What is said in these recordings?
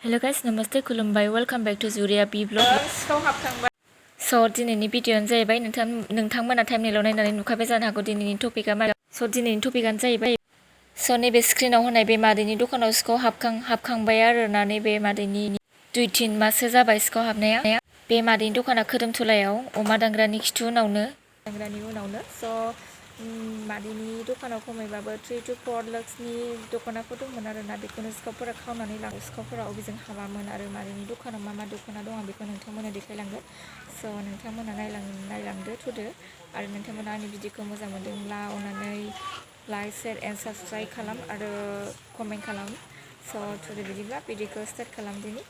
Hello guys, namaste, खुलुमबाय, welcome back to Zuria B vlog. So दिनैनि भिडिअ'आनो जाहैबाय नोंथांमोना थाइमनेलाव नायनानै नुखाबाय जानो हागौ दिनैनि टपिकआ मा। स' दिनैनि टपिकआनो जाहैबाय नैबे स्क्रिनाव होनाय बे मादैनि दखानाव सिखाव हाबखांबाय आरोना नैबे मादैनि 2-3 माससो जाबाय सिखाव हाबनाया। बे मादैनि दखाना खोदोमथलायाव अमा दानग्रानि उनावनो स' मादैनि दखानाव खमैबाबो 3 to 4 लाखसनि दख'नाफोर दंमोन आरोना बेखौनो सिखावफोरा खावनानै लाङो। सिखावफोरा अबेजों हाबामोन आरो मादैनि दखानाव मा दख'ना दं आं बेखौ नोंथांमोननो देखायलांगोन। स' नोंथांमोना नायलांदो थुदो आरो नोंथांमोना आंनि भिडिअखौ मोजां मोनदोंब्ला अननानै लाइक शेयार एन्ड साबस्क्राइब खालाम आरो कमेन्ट खालाम। स' थुदो बिदिब्ला भिडिअखौ स्टार्ट खालामदिनि।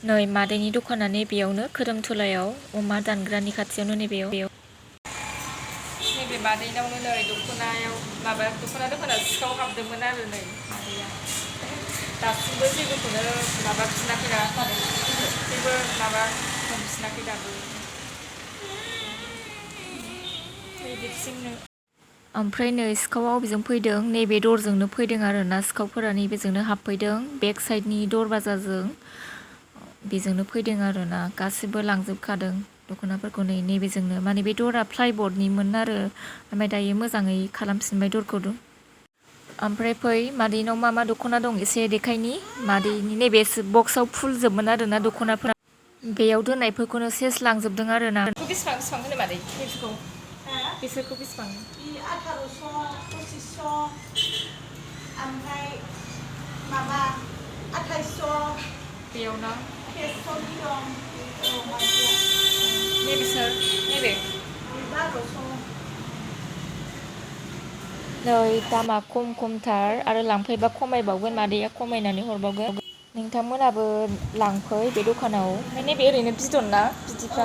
नै मादैनि दखाना नैबेयावनो खोदोमथलायाव अमा दानग्रानि खाथियावनो नैबे मादैनावनो नै दख'ना दखाना सिखाव हाबदोंमोन आरो नै मादैया दासिमबो जेबोखौनो बिनाखैना जेबो मोनफिनाखै दाबो। ओमफ्राय नै सिखावा अबेजों फैदों नैबे दरजोंनो फैदों आरोना सिखावफोरा नैबेजोंनो हाबफैदों बेक साइडनि दरवाजाजों बेजोंनो फैदों आरोना गासिबो लांजोबखादों दख'नाफोरखौ नैबेजोंनो माने बे दरा प्लाइबर्डनिमोन आरो ओमफ्राय दायो मोजाङै खालामफिनबाय दरखौ। ओमफ्राय फै मादैनाव मा दख'ना दं एसे देखायनि। मादैनि नैबे बक्सआव फुलजोबमोन आरोना दख'नाफोरा बेयाव दोननायफोरखौनो सेस लांजोबदों आरोना। बेसेबां होनो मादै बिसोरखौ बेसेबां? 1800 2500 ओमफ्राय माबा 2800 बेयावनो 600 दं। नैबे 1200 नै दामा खमथार आरो लांफैबा खमायबावगोन मादैया खमायनानै हरबावगोन। नोंथांमोनाबो लांफै बे दखानाव। ओमफ्राय नैबे ओरैनो बिदन ना बिदिफ्रा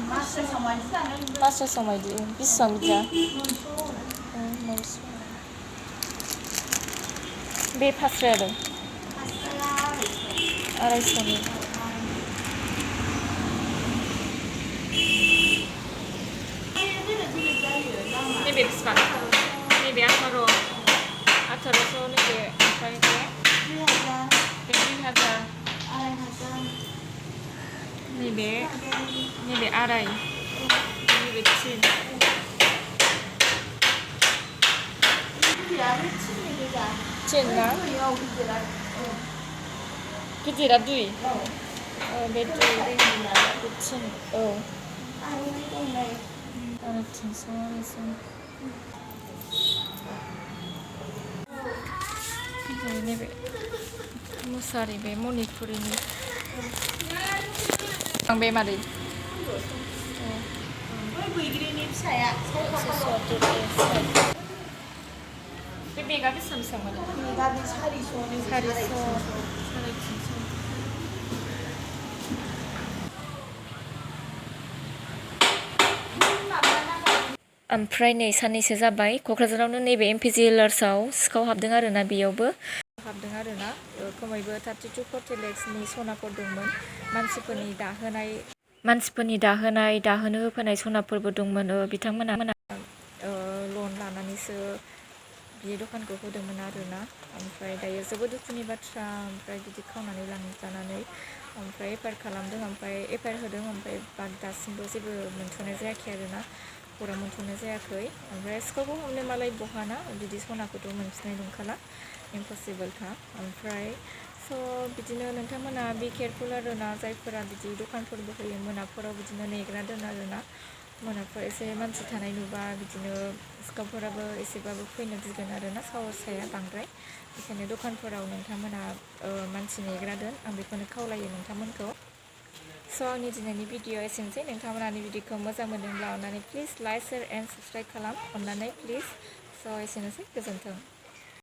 मास्राइसआव मायदि दानो मास्राइसआव मायदि बेसेबां बिदिया? 900 बे फास्रायालाय? फास्राया 250नि नैबे बेसेबां? नैबे 1800 नैबे ओमफ्राय बे 2000 नैबे आराय नैबे 3 ना? गिदिरा 2 बे 2 बे 3 औ 300 नैबे मुसारि बे मणिपुरिनि बे मादै बैग्रिनि फिसाया बे बेगा बेसेबां मोनो? बेगा बे 400 350 ओमफ्राय नै साननैसो जाबाय क'क्राझारावनो नैबे MP ज्वेलार्सआव सिखाव हाबदों आरोना बेयावबो हाबदों आरोना खमैबो 30 to 40 लाखसनि सनाफोर दंमोन। मानसिफोरनि दाहोनो होफैनाय सनाफोरबो दंमोन। बिथांमोना लन लानानैसो बे दखानखौ होदोंमोन आरोना। ओमफ्राय दायो जोबोद दुखुनि बाथ्रा ओमफ्राय बिदि खावनानै लांजानानै ओमफ्राय FIR खालामदों ओमफ्राय FIR होदों ओमफ्राय दासिमबो जेबो मोनथ'नाय जायाखै आरोना खौरां मोनथ'नाय जायाखै। ओमफ्राय सिखावखौ हमनो मालाय बहाना बिदि सनाखौथ' मोनफिननाय नंखाला इम्पसिबोलखा। ओमफ्राय स' बिदिनो नोंथांमोना बि केयारफुल आरोना जायफोरा बिदि दखानफोरबो होयो मोनाफोराव बिदिनो नेग्रा दोन आरोना मोनाफोराव एसे मानसि थानाय नुबा बिदिनो सिखावफोराबो एसेबाबो फैनो गिगोन आरोना साहस थाया बांद्राय। बेखायनो दखानफोराव नोंथांमोना मानसि नेग्रा दोन आं बेखौनो खावलायो नोंथांमोनखौ। स' आंनि दिनैनि भिडिअ एसेनोसै। नोंथांमोना आंनि भिडिअखौ मोजां मोनदोंब्ला अननानै please like share and subscribe खालाम अननानै प्लिज। स' एसेनोसै गोजोन्थों।